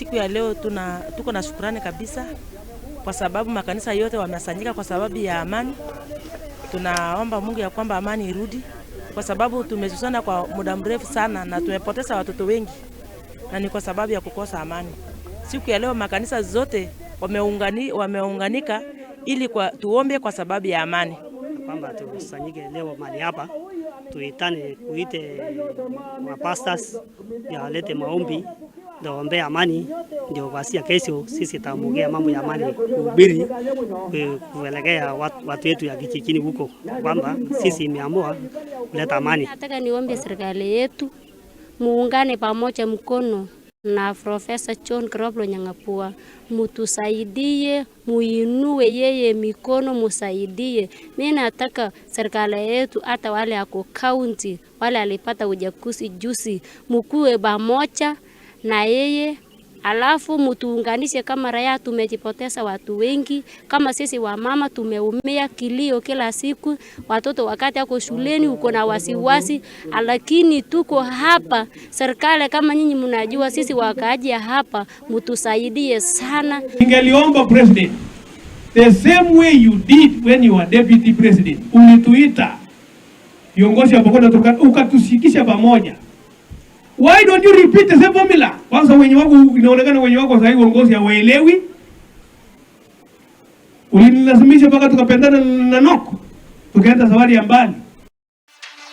Siku ya leo tuko na shukurani kabisa kwa sababu makanisa yote wamesanyika kwa sababu ya amani. Tunaomba Mungu ya kwamba amani irudi, kwa sababu tumesusana kwa muda mrefu sana na tumepoteza watoto wengi, na ni kwa sababu ya kukosa amani. Siku ya leo makanisa zote wameunganika ili tuombe kwa sababu ya amani. Kwamba tukusanyike leo mahali hapa, tuitane, kuite mapastors ndio walete maombi, ndio waombee amani, ndio kwasia kesho sisi tamugia mambo ya amani, kuhubiri kuelekea watu wetu ya kijijini huko, kwamba sisi imeamua kuleta amani. Nataka niombe serikali yetu muungane pamoja mkono na Profesa John Krop Lonyangapuo, mutusaidie, muinue yeye mikono, musaidie. Mimi nataka serikali yetu, hata wale ako county, wale alipata uchaguzi juzi, mukue pamoja na yeye, alafu mutuunganishe kama raia. Tumejipoteza watu wengi, kama sisi wamama tumeumia, kilio kila siku, watoto wakati ako shuleni uko na wasiwasi, lakini tuko hapa. Serikali kama nyinyi mnajua, sisi wakaaji hapa, mutusaidie sana. Ningeliomba president, the same way you did when you were deputy president, ulituita viongozi wa Pokot ukatushikisha pamoja. Why don't you repeat the same formula? Kwanza wenye wako inaonekana wenye wako sasa uongozi hawaelewi. Ulinilazimisha mpaka tukapendana na Noko, tukaenda safari ya mbali.